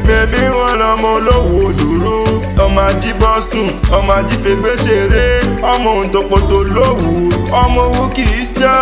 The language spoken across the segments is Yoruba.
Bébí wọn lọmọ olówó dúró, ọmọ ajíbọ́sùn, ọmọ ajífẹ́gbẹ́ ṣeré, ọmọ òǹtòpòtò lówù, ọmọ owó kì í jà,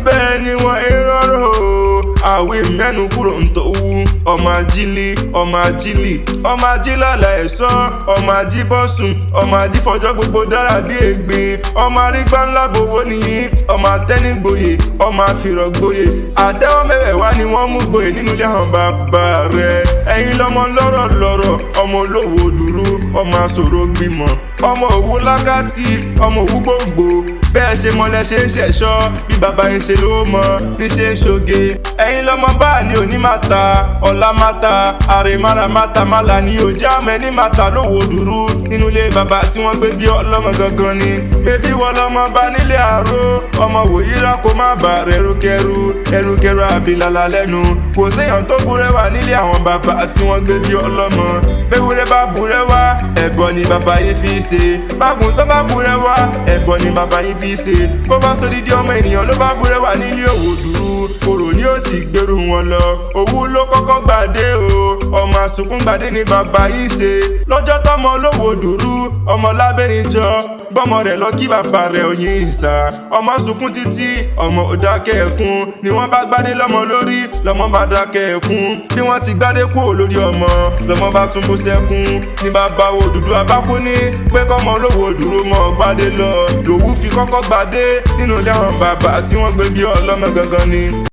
bẹ́ẹ̀ ni wọ́n ń rọrùn o. Àwẹ̀ mẹ́nu kúrò ń tòwú, ọmọ ajílí, ọmọ ajílì, ọmọ ajílàlà ẹ̀sọ́, ọmọ ajíbọ́sùn, ọmọ ajífọjọ́ gbogbo dára bí ègbin, ọmọ arígbá ńlá bowó nìyí, ọmọ atẹ́nigboyè, ọmọ àfìrọ̀gboyè, àtẹ́wọ́ mẹ́wẹ̀ẹ́wá ni wọ́n mú gboyè nínú ilé àwọn bàbá rẹ̀. Ẹ̀yin lọ́mọ lọ́rọ̀ lọ́rọ̀, ọmọ olówó dúró, ọmọ asòro gbìmọ̀, ọmọ òwú lákàtì, ọmọ òwú gbòǹgbò. Bẹ́ẹ̀ ṣe mọ́lẹ̀ ṣe ń ṣẹ̀ṣọ́, bí bàbá yín ṣe ló mọ ní ṣe ń ṣoge. Ẹ̀yin lọ́mọ bá ní òní máa ta ọ̀la máa ta àrèmára máa ta málà ní òjá mẹ́ni máa ta lówó dúró nínú ilé bàbá tí wọ́n gbé bí ọlọ́mọ gangan ni. Bébí wọ́n lọ́mọ bá nílé àárò, ọmọ wòyíra kó má bà rẹ̀ ẹrúkẹrú ẹrúkẹrú àbílàlà lẹ́nu. Kò séèyàn tó burẹ́wà nílé àwọn bàbá tí wọ́n gbé bí ọlọ́mọ. Bẹ́wúrẹ́ bá burẹ́wà, ẹ̀bọ ni bàbá yìí fi ṣe. Bágùn tó bá burẹ́wà, ẹ̀bọ ni bàbá yìí fi ṣe. Bó bá sọ dídí ọmọ ènìyàn ló bá burẹ́wà nílé òwò dúró, kòrò ni ó sì gbèrú wọn lọ. Òwú ló kọ́kọ́ gbàdé o, ọmọ àsùnkún gbàdé ni bàbá yìí ṣe. Lọ́jọ́ tọ́mọ olówó dúró, ọmọ lábẹ́rin jọ gbọ́mọ rẹ̀ lọ kí bàbá rẹ̀ oyin ìsà. Ọmọ sunkún títí, ọmọ ò dákẹ́ ẹkún, ni wọ́n bá gbádé lọ́mọ lórí, lọ́mọ bá dákẹ́ ẹkún. Bí wọ́n ti gbádé kúrò lórí ọmọ, lọ́mọ bá tún bú sẹ́kún. Ní bàbá Odùduwà abákú ní pé kọ́mọ olówó dúró mọ́ gbádé lọ, lòwú fi kọ́kọ́ gbádé nínú ilé àwọn bàbá tí wọ́n gbé bí ọlọ́mọ gangan ni.